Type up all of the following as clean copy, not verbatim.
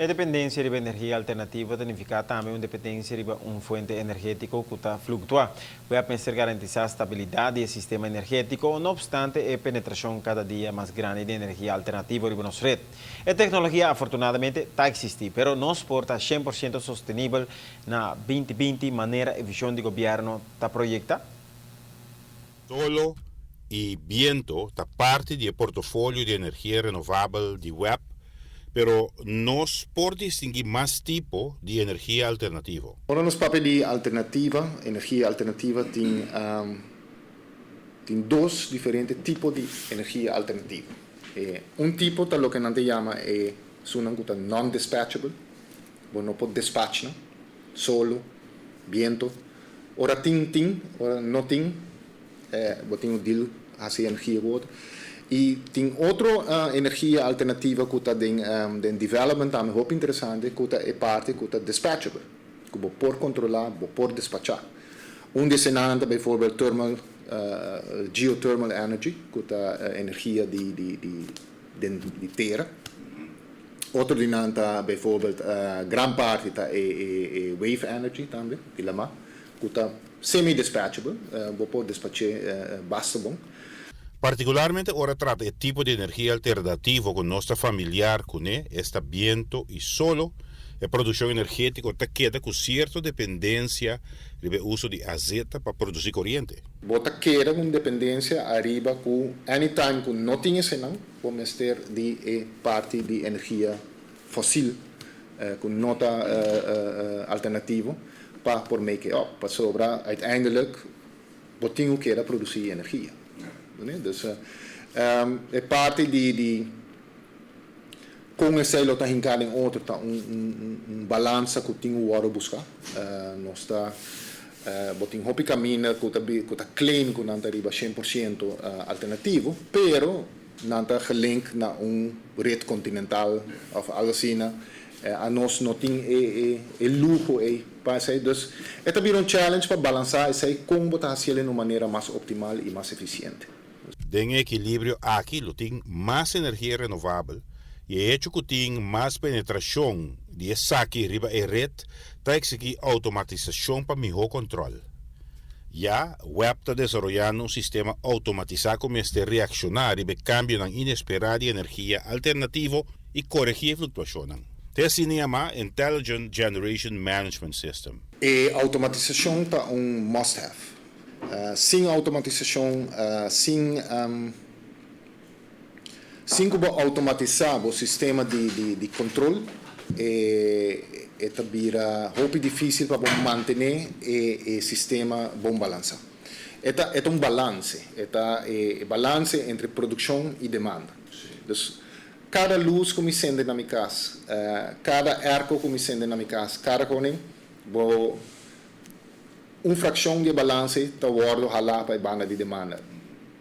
E dependensia riba energia alternativo ta nifiká tambe un dependensia riba un fuente energétiko ku ta fluktuá. Web mester garantisá stabilidat di e sistema energétiko, no opstante e penetrashon kada dia mas grandi di energia alternativo riba nos ret. E teknologia afortunadamente ta eksistí, pero nos por ta 100% sostenibel na 2020 manera e vishon di gobièrnu ta proyektá? Solo i biento ta parti di e portofolio di energia renovabel di web, pero nos por distinguí mas tipo di energia alternativo. Ora nos papia di alternativa, energia alternativa, tin tin dos diferente tipo di energia alternativa. E un tipo ta loke nan ta yama e esunnan ku ta non-dispatchable, bo no por despach nan, solo, biento. Ora tin, tin, ora no tin, bo tin un deal hasi energia ku otro. I tin otro energia alternativa ku ta den den development tambe hopi interesante ku ta e parti ku ta dispatchable, ku bo por kontrolá, bo por despachá. Un di esenan ta bijvoorbeeld thermal, geothermal energy ku ta energia di di di den di tera. Otro di nan ta bijvoorbeeld gran parti ta e e wave energy tambe di lamá ku ta semi dispatchable, bo por despach'é basta bon. Partikularmente ora trata e tipo di energia alternativo ku nos ta familiar kuné, esta biento i solo, e produkshon energétiko ta keda ku sierto dependensia riba e uso di azeta pa produsí koriente. Bo ta keda ku un dependensia ariba ku anytime ku no tin esenan, Bo mester di e parti di energia fosil ku no ta alternativo pa por make it up, pasobra uiteindelijk bo tin ku keda produsí energia. Dus e parti di di kon esei lo ta hinká den otro ta un balansa ku tin ku wòrdu buská. Nos ta bo tin hopi kaminda ku ta ku ta claim ku nan ta riba 100% alternativo, pero nan ta gelink na un red continental of algo asina. Anos no tin e e e luho ei pa esei. Dus e ta bira un challenge pa balansá esei kon bo ta hasiel en un manera mas optimal i mas efisiente. Den e ekilibrio aki lo tin mas energia renovabel i e hecho ku tin mas penetrashon di esaki riba e ret ta eksigí outomatisashon pa mihó kòntròl. Ya web ta desaroyando un sistema outomatisá ku mester reakshoná riba e kambionan inesperá di energia alternativo i koregí e fluktuashonnan. Ta e asina yamá Intelligent Generation Management System. E outomatisashon ta un must have. Sin outomatisashon, sin sin ku bo outomatisá bo sistema di di kontrol, e e ta bira hopi difísil pa bo mantené e e sistema bon balansá. E ta e ta un balanse, e ta e balanse entre produkshon i demanda. Dus kada lus ku mi sende na mi kas, kada airco ku mi sende na mi kas, kada koning, bo Un frakshon di e balanse ta wòrdu halá pa e banda di demanda.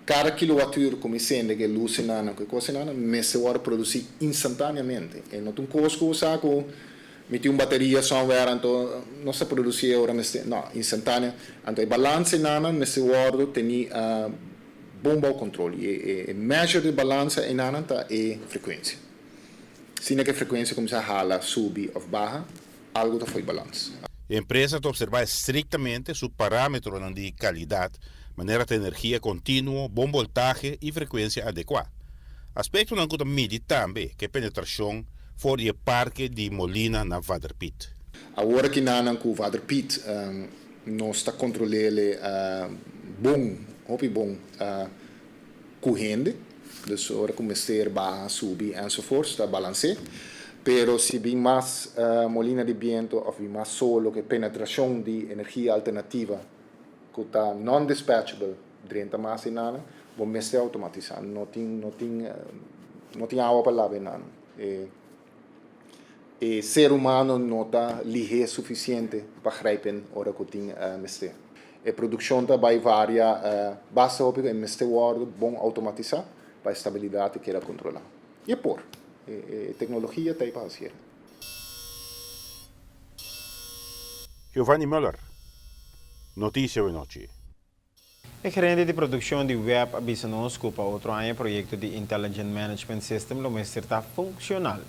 Kada kilowatùr ku mi sende ku e lusenan ku e kosenan mester wòrdu produsí instantáneamente. E no ta un kos ku bo sa ku mi tin un bateria somewhere anto nos ta produsí e ora mester. No, instantáneo. Anto e balansenan mester wòrdu tení bon bou kontrol i e measure di balansa einan ta e frekuensia. Asina ku e frekuensia kuminsá hala, subi òf baha, algu ta fo'i balans. E empresa ta observá estriktamente su parámetronan di kalidat, manera ta energia kontinuo, bon boltahe i frekuensia adekuá. Aspektonan ku ta midi tambe ku e penetrashon for di e parke di molina na Vader Piet. Awor aki nanan ku Vader Piet nos ta kontrol'é bon, hopi bon, ku hende, dus ora ku mester baha, subi enzovoorts ta balans'é. Pero si bin mas molina di biento òf bin mas solo ku e penetrashon di energia alternativa ku ta non-dispatchable drenta mas einan, bo mester outomatisá. No tin no tin no tin awa pa laba einan. E e ser humano no ta lihé sufisiente pa grijp in ora ku tin mester. E produkshon ta bai varia basta hopi ku e mester wòrdu bon outomatisá pa e stabilidat e keda kontrolá. I e por. E teknologia ta ei pa hasié. Giovanni Muller, Noticia Awenochi. E gerente di produkshon di web a bisa nos ku pa otro aña e proyekto di Intelligent Management System lo mester ta funshonal.